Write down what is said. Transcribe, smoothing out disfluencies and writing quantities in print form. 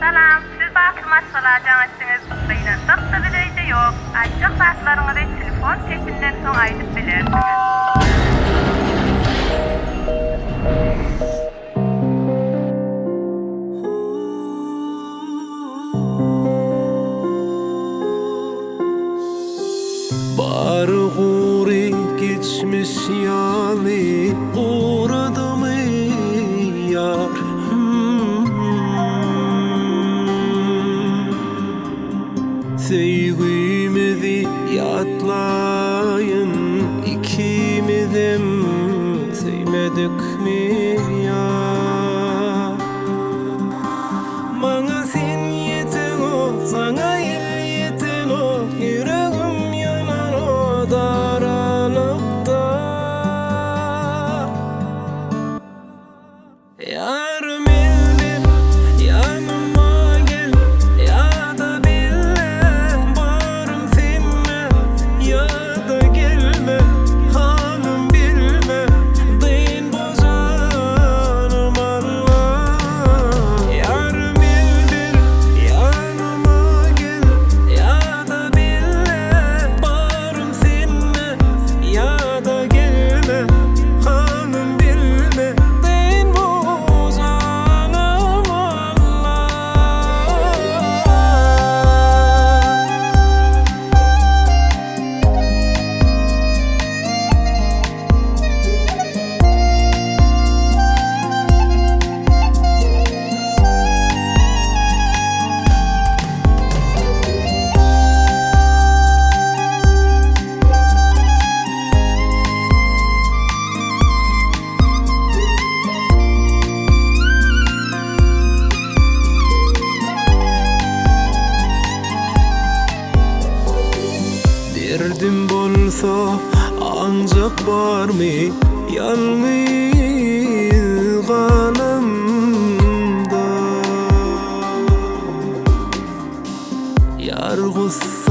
Salam, siz bagtly maşgala jaň etdiňiz. Gynansak-da biz öýde ýok. Aýtjak zatlaryňyzy telefon sesinden soň aýdyp bilersiňiz. Bary gury geçmiş ýaly guradymy ýar Söýgimizi ýatlaýyn ikimizem söýmedikmi ýar. Maňa sen ýeteňok, saňa il ýetenok, Ýüregim ýanar o daralykda. Ýarym elden ýanyma gel, Ýa-da bille barym sende, Ýa-da gelme, halym bilme, Dyn bu janym Alla. Ýarym elden ýanyma gel, Ýa-da bille barym sende, Ýa-da gelme, halym bilme, Dyn bu janym Alla. Derdim bolsa aňjak barmy ýalňyz galamda. Ýar gussasy.